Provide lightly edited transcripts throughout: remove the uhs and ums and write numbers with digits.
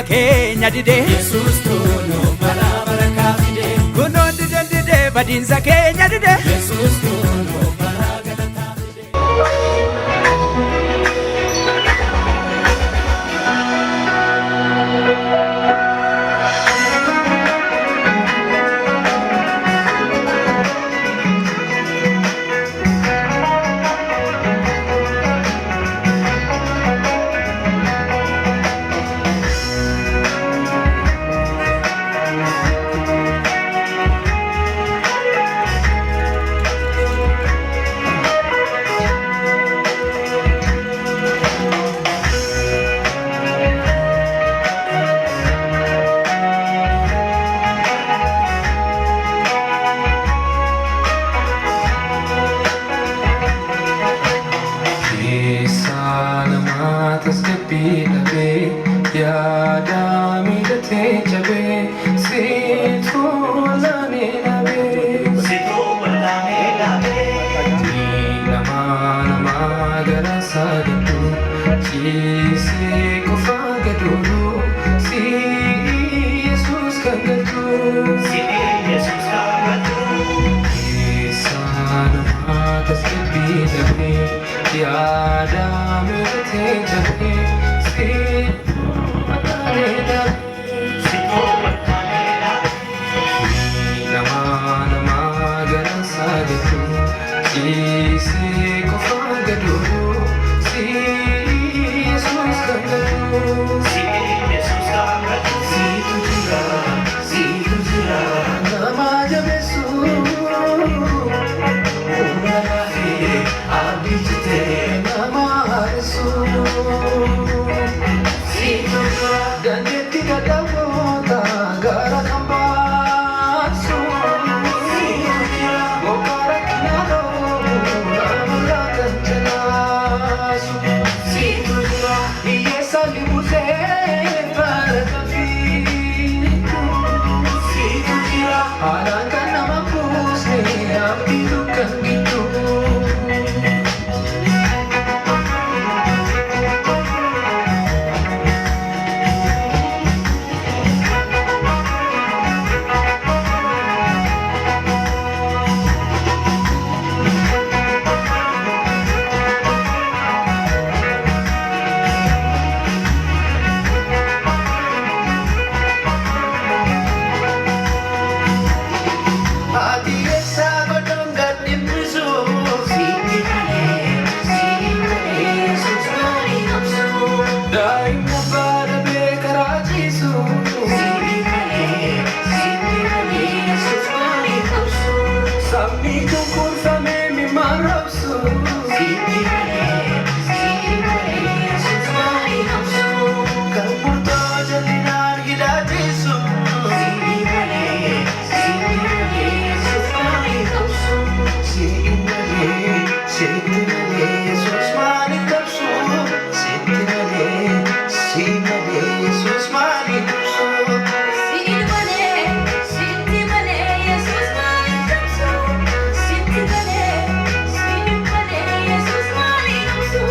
Keenya didee Yesuus tunuuf balaa barakaa fide. Kunoon didee didee badiinsa keenya didee. Yesuus tunuuf balaa galataa fide. Keessaa namaa tasgabbii dhabee, yaada miidhatee cabee, siitu wal'aanee dhabee. Situu wal'aanee dhabee. Namaa namaa garaasaa gidduu ciisee qofaa gadooduu si Yesuus kan galchuu. Si'ii Yesuus kan galchuu. Keessaa namaa tasgabbii dhabee, yaada miidhatee cabee, siitu wal'aanee dhabee. Situu wal'aanee dhabee. Namaa namaa garaasaa gidduu ciisee qofaa gadooduu si Yesuus kan galchuu. Si'ii Yesuus kan galchuu. Siitu jira, siitu jira, nama jabeessu. Humna laafee abdii citee nama haaressu. Siitu jira, dandeettii dadhaboota gara kan baasu. Siitu jira, bokkaa rakkina roobu namarraa kan calaasu. Siitu jira, hiyyeessa libusee bara kan fiigu. Siitu jira, haalaan kan nama buusne abdii dukkan gidduu. Ati eessaa godhuun gad dhiphisu? Sitti malee, sitti malee, Yesuus maaliin obsu? Daa'imni abbaa dhabee karaa ciisu. Sitti malee, sitti malee, Yesuus maaliin obsu? Sabni cunqurfamee mimaan roobsu. Sitti malee, sitti malee, Yesuus maaliin obsu? Kan murtoo jallinaan hidhaachisu. Sitti malee, sitti malee, Yesuus maaliin obsu? Sitti malee, sitti malee, Yesuus maaliin qabsu? Sitti malee, si malee, Yesuus maaliin qabsu? Sitti malee, sitti malee, Yesuus maaliin qabsu? Sitti malee, sitti malee, Yesuus maaliin qabsu?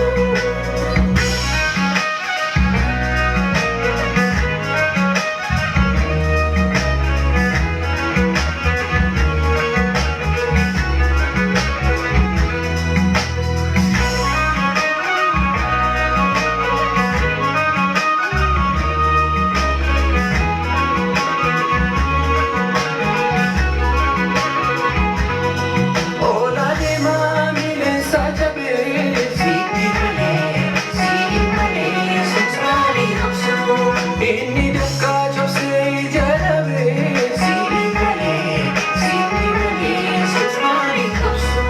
Oolaa deemaa miileensaa cabee. Sitti malee, sitti malee, Yesuus maaliin obsu? Inni dafqaa cabsee ija dhabee. Sitti malee, sitti malee, Yesuus maaliin obsu?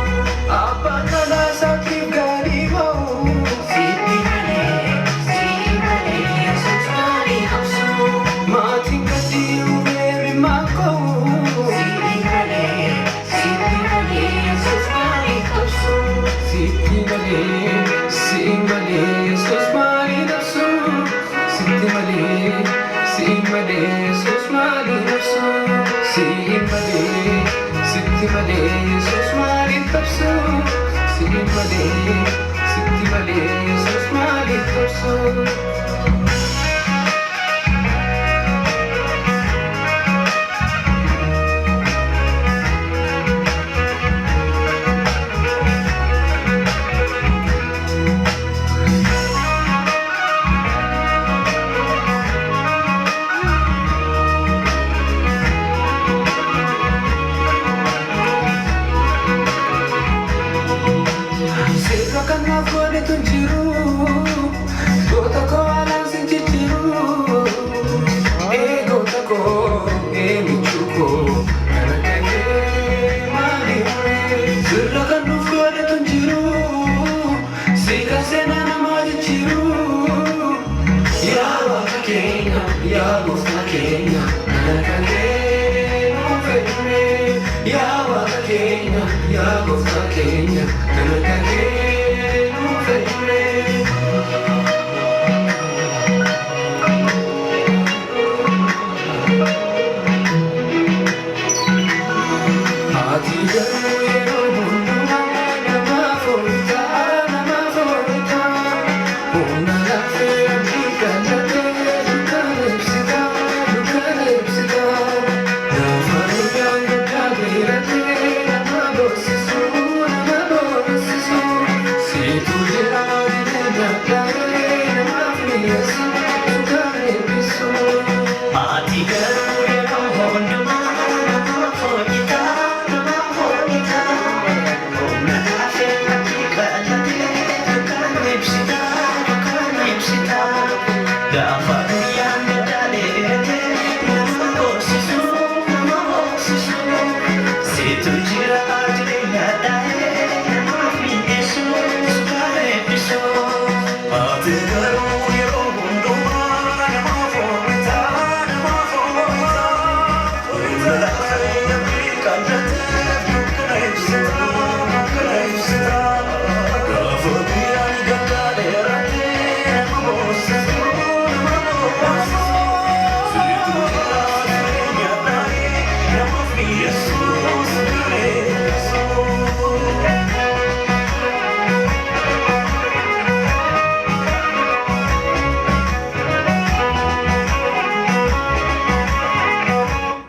Abbaan dhalaa isaatiif gaarii ba'u. Sitti malee, sitti malee, Yesuus maaliin obsu? Maatiin gaddi uumee mimaan ka'u. Sitti malee, sitti malee, Yesuus maaliin obsu? Sitti malee, si malee, Yesuus maaliin obsu? Sitti malee, si malee, Yesuus maaliin obsu? Si malee, sitti malee, Yesuus maaliin obsu? Si malee, sitti malee, Yesuus maaliin obsu? Firra kanaaf godhetu hin jiru. Goota koo alaan sin jijjiiru. Ee goota koo, ee michuu koo, kan akka kee maali muree? Firra kan nuuf godhetu hin jiru. Si kan seenaa namaa jijjiiru. Yaa Waaqa keenya, yaa Gooftaa keenya, kan akka kee nuuf eenyure. Yaa Waaqa keenya, yaa Gooftaa keenya, kan